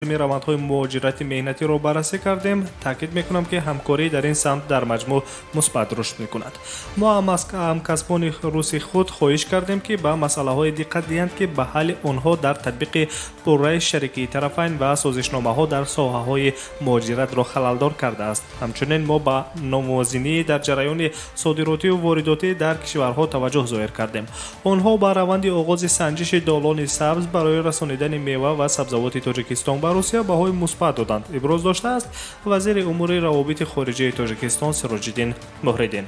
Равандҳои муҳоҷирати меҳнатиро баррасӣ кардем. Таъкид мекунам, ки ҳамкорӣ дар ин самт дар маҷмӯъ мусбат рушд мекунад. Мо ҳамкасбони руси худ хоҳиш кардем, ки ба масъалаҳое диққат диҳанд, ки ба ҳалли онҳо дар татбиқи пурраи шарикии тарафайн ва созишномаҳо дар соҳаҳои муҳоҷиратро халалдор кардааст. Ҳамчунин мо ба номувозинӣ дар ҷараёни содиротию воридотӣ дар кишварҳо таваҷҷӯҳ зоҳир кардем. Онҳо ба раванди оғози санҷиши долони сабз барои расонидани мева ва сабзавоти Тоҷикистон ба Русия баҳои мусбат доданд, иброз доштааст вазири умури равобити хориҷии Тоҷикистон Сироҷиддин Муҳриддин.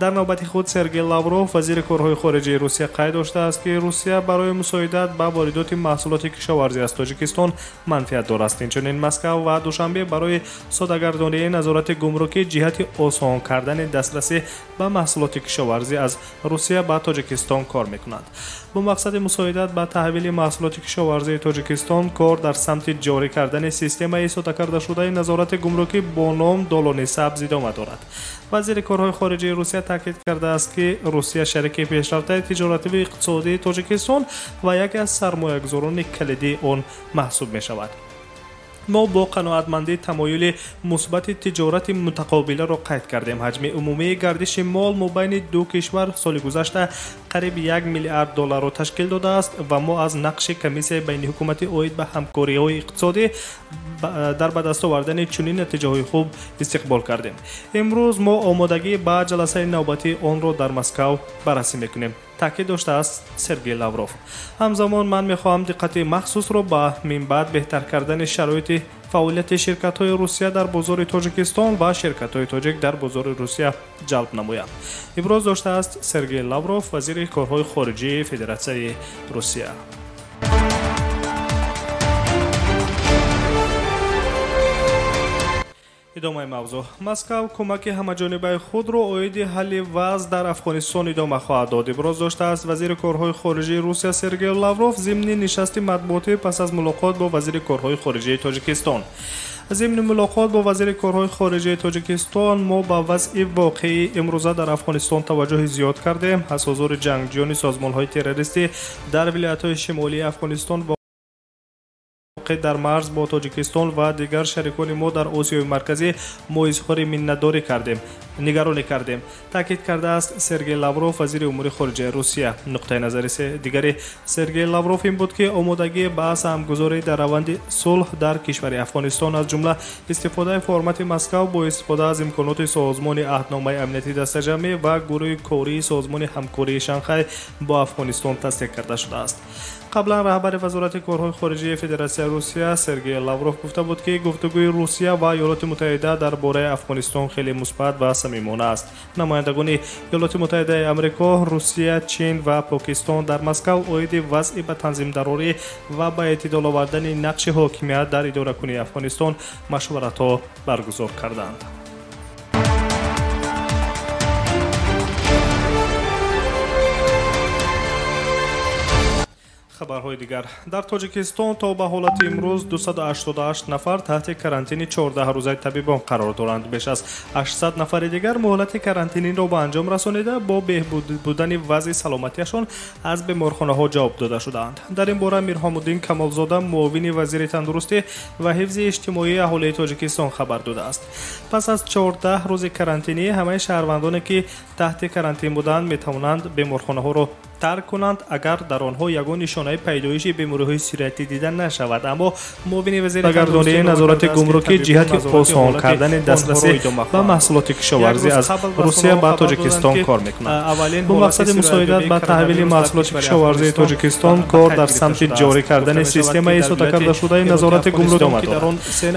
Дар навбати худ Сергей Лавров, вазири корҳои хориҷии Русия, қайд доштааст, ки Русия барои мусоидат ба воридоти маҳсулоти кишоварзӣ аз Тоҷикистон манфиатдор аст. Инчунин Москав ва Душанбе барои содагардонии назорати гумрукӣ ҷиҳати осон кардани дастрасӣ ба маҳсулоти кишоварзӣ аз Русия ба Тоҷикистон кор мекунанд. Бо мақсади мусоидат ба таҳвили маҳсулоти кишоварзии Тоҷикистон кор дар самти ҷорӣ кардани системаи содакардашудаи назорати гумрукӣ бо ном долони сабз идома дорад. Вазири корҳои хориҷии Русия таъкид кардааст, ки Русия шарики пешрафтаи тиҷоративу иқтисодии Тоҷикистон ва яке аз сармоягузорони калидии он маҳсуб мешавад. Мо бо қаноатмандӣ тамоюли мусбати тиҷорати мутақобиларо қайд кардем. Ҳаҷми умумии гардиши мол мобайни ду кишвар соли гузашта қариб 1 миллиард долларро ташкил додааст ва мо аз нақши комиссияи байниҳукуматӣ оид ба ҳамкориҳои иқтисодӣ дар ба даст овардани чунин натиҷаҳои хуб истиқбол кардем. Имрӯз мо омодагӣ ба ҷаласаи навбатии онро дар Москав баррасӣ мекунем, таъкид доштааст Сергей Лавров. Ҳамзамон ман мехоҳам диққати махсусро ба минбаъд беҳтар кардани шароити фаъолияти ширкатҳои Русия дар бозори Тоҷикистон ва ширкатҳои тоҷик дар бозори Русия ҷалб намоям, иброз доштааст Сергей Лавров, вазири корҳои хориҷии Федератсияи Русия. Идомаи мавзӯъ. Москав кӯмаки ҳамаҷонибаи худро оиди ҳалли вазъ дар Афғонистон идома хоҳад дод, иброз доштааст вазири корҳои хориҷии Русия Сергей Лавров зимни нишасти матбуотӣ пас аз мулоқот бо вазири корҳои хориҷии Тоҷикистон. Зимни мулоқот бо вазири корҳои хориҷии Тоҷикистон мо ба вазъи воқеии имрӯза дар Афғонистон таваҷҷӯҳи зиёд кардем. Аз ҳузури ҷангҷӯёни созмонҳои террористӣ дар вилоятҳои шимолии Афғонистон, воқеъ дар марз бо Тоҷикистон, ва дигар шарикони мо дар Осиёи Марказӣ мо изҳори миннатдорӣ кардем, нигаронӣ кардем, таъкид кардааст Сергей Лавров, вазири умури хориҷаи Русия. Нуқтаи назари дигари Сергей Лавров ин буд, ки омодагӣ ба саҳмгузорӣ дар раванди сулҳ дар кишвари Афғонистон, аз ҷумла истифодаи формати Москав бо истифода аз имконоти Созмони Аҳдномаи Амнияти Дастаҷамъӣ ва гурӯҳи кории Созмони Ҳамкории Шанхай бо Афғонистон тасдиқ карда шудааст. Қаблан раҳбари Вазорати корҳои хориҷии Федератсияи Русия Сергей Лавров гуфта буд, ки гуфтугӯи Русия ва Иёлоти Муттаҳида дар бораи Афғонистон хеле мусбат ва самимона аст. Намояндагони Иёлоти Муттаҳидаи Амрико, Русия, Чин ва Покистон дар Москав оиди вазъи ба танзимдарорӣ ва ба эътидол овардани нақши ҳокимият дар идоракунии Афғонистон машваратҳо баргузор карданд. Хабарҳои дигар. Дар Тоҷикистон то ба ҳолати имрӯз 288 нафар таҳти карантини 14-рӯзаи табибон қарор доранд. Беш аз 800 нафари дигар муҳлати карантиниро ба анҷом расонида, бо беҳбуд будани вазъи саломатиашон аз беморхонаҳо ҷавоб дода шудаанд. Дар ин бора Мирҳомуддин Камолзода, муовини вазири тандурустӣ ва ҳифзи иҷтимоии аҳолии Тоҷикистон, хабар додааст. Пас аз 14 рӯзи карантинӣ ҳамаи шаҳрвандоне, ки таҳти карантин буданд, метавонанд беморхонаҳоро тарк кунанд, агар дар онҳо ягон нишонаи пайдоиши бемориҳои сироятӣ дида нашавад. Аммо муовини вазири гардонии назорати гумрукӣ ҷиҳати осон кардани дастрасӣ ба маҳсулоти кишоварзӣ аз Русия ба Тоҷикистон кор мекунад. Бо мақсади мусоидат ба таҳвили маҳсулоти кишоварзии Тоҷикистон кор дар самти ҷорӣ кардани системаи содакардашудаи назорати гумрук идома дорад.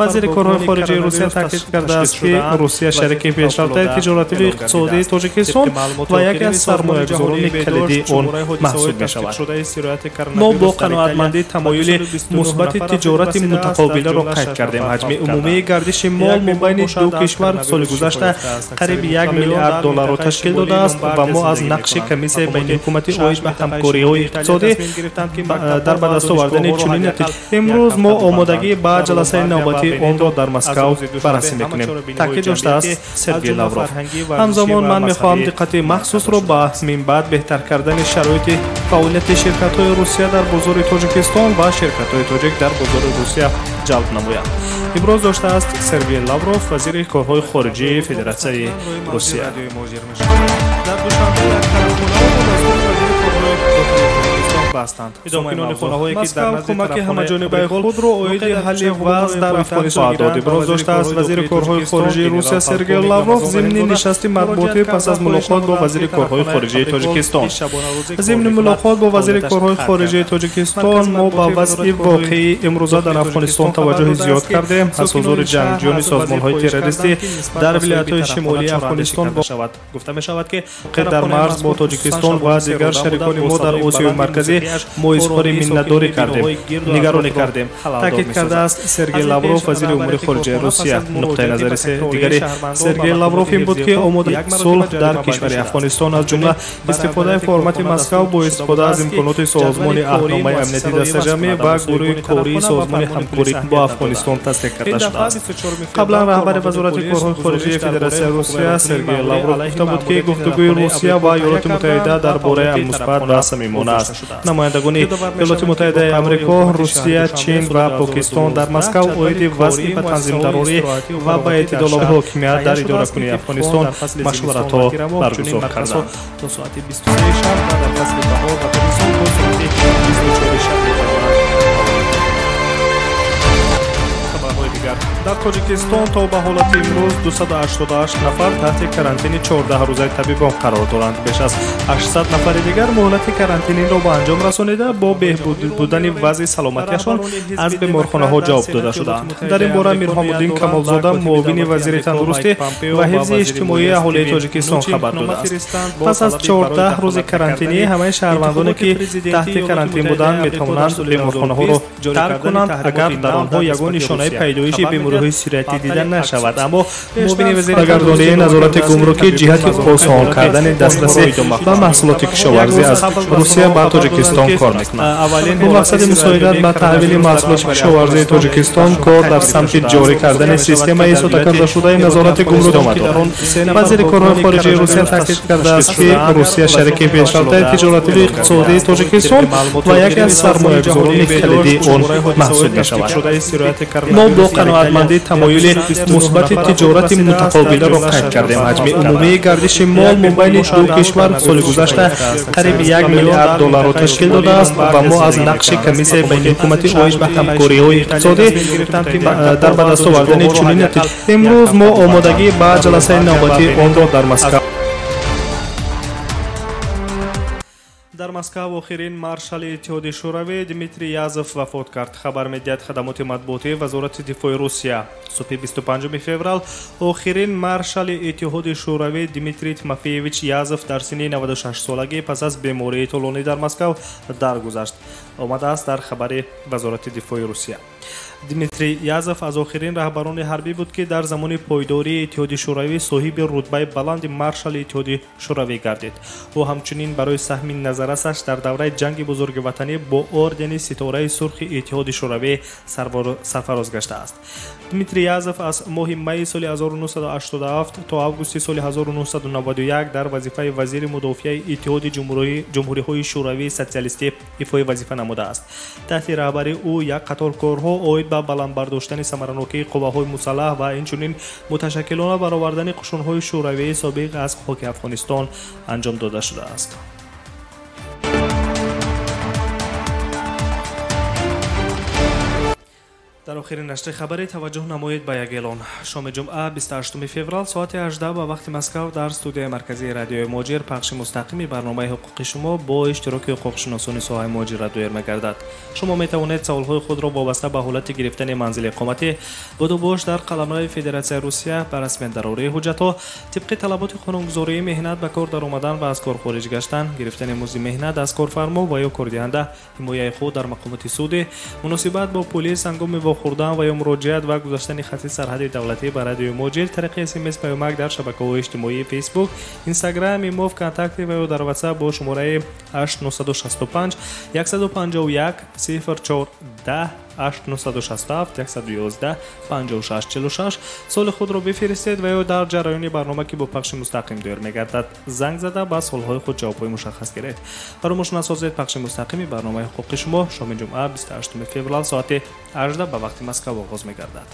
Вазири корҳои хориҷии Русия таъкид кардааст, ки Русия шарики пешрафтаи тиҷоративу иқтисодии Тоҷикистон ва яке аз сармоягузорони калидии он маҳсуб мешавад. Мо бо қаноатмандӣ тамоюли мусбати тиҷорати мутақобиларо қайд кардем. Ҳаҷми умумии гардиши мол мобайни ду кишвар соли гузашта қариб 1 миллиард долларро ташкил додааст ва мо аз нақши комиссияи байниҳукуматӣ оид ба ҳамкориҳои иқтисодӣ дар ба даст овардани чунин натиҷа. Имрӯз мо омодагӣ ба ҷаласаи навбатии онро дар Москав баррасӣ мекунем, таъкид доштааст Сергей Лавров. Ҳамзамон ман мехоҳам диққати махсусро ба минбаъд беҳтар кардани шароити фаъолияти ширкатҳои Русия Русия дар бозори Тоҷикистон ва ширкатҳои тоҷик дар бозори Русия ҷалб намоянд. Иброз доштааст Сергей Лавров, вазири корҳои хориҷии Федератсияи Русия. Дар Душанбе як тарабхонаро бо дастури вазири корҳои дохилии Тоҷикистон бастанд. Сокинони хонаҳое ки дар назди кӯмаки ҳамаҷонибаи худро оиди ҳалли вазъ дар Афғонистон дод. Иброз доштааст вазири корҳои хориҷии Русия Сергей Лавров зимни нишасти матбуотӣ пас аз мулоқот бо вазири корҳои хориҷии Тоҷикистон. Зимни мулоқот бо вазири корҳои хориҷии Тоҷикистон мо ба вазъи воқеии имрӯза дар Афғонистон таваҷҷӯҳи зиёд кардем. Аз ҳузури ҷангҷӯёни созмонҳои террористӣ дар вилоятҳои шимолии Афғонистон гуфта мешавад, ки дар марз бо Тоҷикистон ва дигар шарикони мо дар Осиёи Марказӣ мо изҳори миннатдорӣ кардем, нигаронӣ кардем, таъкид кардааст Сергей Лавров, вазири умури хориҷаи Русия. Нуқтаи назари дигари Сергей Лавров ин буд, ки омодаи сулҳ дар кишвари Афғонистон, аз ҷумла истифодаи формати Москав бо истифода аз имконоти созмони аҳдномаи амнияти дастаҷамъӣ ва гурӯҳи кории созмони ҳамкорӣ бо Афғонистон тасдиқ карда шудааст. Қаблан раҳбари вазорати корҳои хориҷии Федератсияи Русия Сергей Лавров гуфта буд, ки гуфтугӯи Русия ва Иёлоти Муттаҳида дар бораи мусбат ва самимона аст. Намояндагони Иёлоти Муттаҳидаи Амрико, Русия, Чин ва Покистон дар Москав оиди вазъи ба танзимдарорӣ ва ба эътидолоби ҳокимият дар идоракунии Афғонистон машваратҳо баргузор карданд. То соати 23 шаб ва дар фасли баҳор ва тобистон то соати 24 шаб метавонанд. Хабарҳои дигар. Дар Тоҷикистон то ба ҳолати имрӯз 288 нафар таҳти карантини 14 рӯзаи табибон қарор доранд. Беш аз 800 нафари дигар муҳлати карантинро ба анҷом расонида, бо беҳбуд будани вазъи саломатиашон аз беморхонаҳо ҷавоб дода шудаанд. Дар ин бора Мирҳомуддин Камолзода, муовини вазири тандурустӣ ва ҳифзи иҷтимоии аҳолии Тоҷикистон хабар додааст. Пас аз 14 рӯзи карантинӣ ҳамаи шаҳрвандоне, ки таҳти карантин буданд, метавонанд беморхонаҳоро тарк кунанд, агар дар онҳо ягон нишонаи пайдоиши бемориҳои сироятӣ дида нашавад. Аммо муовини вазири гардонии назорати гумрукӣ ҷиҳати осон кардани дастрасӣ ба маҳсулоти кишоварзӣ аз Русия ба Тоҷикистон кор мекунад. Бо мақсади мусоидат ба таҳвили маҳсулоти кишоварзии Тоҷикистон кор дар самти ҷорӣ кардани системаи соддакардашудаи назорати гумрук идома дорад. Вазири корҳои хориҷии Русия таъкид кардааст, ки Русия шарики пешрафтаи тиҷоративу иқтисодии Тоҷикистон ва яке аз сармоягузорони калидии он маҳсуб мешавад. Мо бо қаноатмандӣ тамоюли мусбати тиҷорати мутақобиларо қайд кардем. Ҳаҷми умумии гардиши мол мобайни ду кишвар соли гузашта қариб 1 миллиард долларро ташкил додааст ва мо аз нақши комиссияи байниҳукуматӣ оид ба ҳамкориҳои иқтисодӣ дар ба даст овардани чунин натиҷа. Имрӯз мо омодагӣ ба ҷаласаи навбатии онро дар Москав. Дар Москав охирин маршали Иттиҳоди Шӯравӣ Дмитрий Язов вафот кард, хабар медиҳад хадамоти матбуотии Вазорати дифои Русия. Субҳи 25 феврал охирин маршали Иттиҳоди Шӯравӣ Дмитрий Тимофеевич Язов дар синни 96 солагӣ пас аз бемории тӯлонӣ дар Москав даргузашт, омадааст дар хабари Вазорати дифои Русия. Дмитрий Язов аз охирин раҳбарони ҳарбӣ буд, ки дар замони пойдории Иттиҳоди Шӯравӣ соҳиби рутбаи баланди маршали Иттиҳоди Шӯравӣ гардид. Ӯ ҳамчунин барои саҳми назаррасаш дар давраи ҷанги бузурги ватанӣ бо ордени Ситораи Сурхи Иттиҳоди Шӯравӣ сарфароз гаштааст. Дмитрий Язов аз моҳи майи соли 1987 то августи соли 1991 дар вазифаи вазири мудофиаи Иттиҳоди Ҷумҳуриҳои Шӯравии Социалистӣ ифои вазифа намудааст. Таҳти раҳбарии ӯ як қатор корҳо оид ба баланд бардоштани самаранокии қувваҳои мусаллаҳ ва инчунин муташаккилона баровардани қушунҳои шӯравии собиқ аз хоки Афғонистон анҷом дода шудааст. Дар охири нашри хабарӣ таваҷҷӯҳ намоед ба як эълон. Шоми ҷумъа 28 феврал соати 18 ба вақти Москав дар студияи марказии радиои Муҳоҷир пахши мустақими барномаи ҳуқуқи шумо бо иштироки ҳуқуқшиносони соҳаи муҳоҷират доир мегардад. Шумо метавонед саволҳои худро вобаста ба ҳолати гирифтани манзили иқоматӣ, будубош дар қаламрави Федератсияи Русия, ба расмият дарории ҳуҷҷатҳо, тибқи талаботи қонунгузории меҳнат ба кор даромадан ва аз кор хориҷ гаштан, гирифтани музди меҳнат аз корфармо ва ё кордиҳанда, ҳимояи худ дар мақомоти судӣ, муносибат бо полис ҳангоми хӯрдан ва ё муроҷиат ва гузаштани хати сарҳади давлатӣ ба радиои Муҳоҷир тариқи СМС паёмак дар шабакаҳои иҷтимоии Фейсбук, Инстаграм, Имо, ВКонтакте ва ё дар WhatsApp бо шумораи 8965 151 04 10 8 967 111 56 46 суоли худро бифиристед ва ё дар ҷараёни барнома, ки бо пахши мустақим доир мегардад, занг зада ба суолҳои худ ҷавобҳои мушаххас гиред. Фаромӯш насозед, пахши мустақими барномаи ҳуқуқи шумо шоми ҷумъа 28 феврал соати 18 ба вақти Москва оғоз мегардад.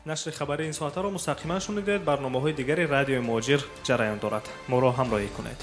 Нашри хабари ин соатаро мустақиман шунидед. Барномаҳои дигари радиои Муҳоҷир ҷараён дорад. Моро ҳамроҳӣ кунед.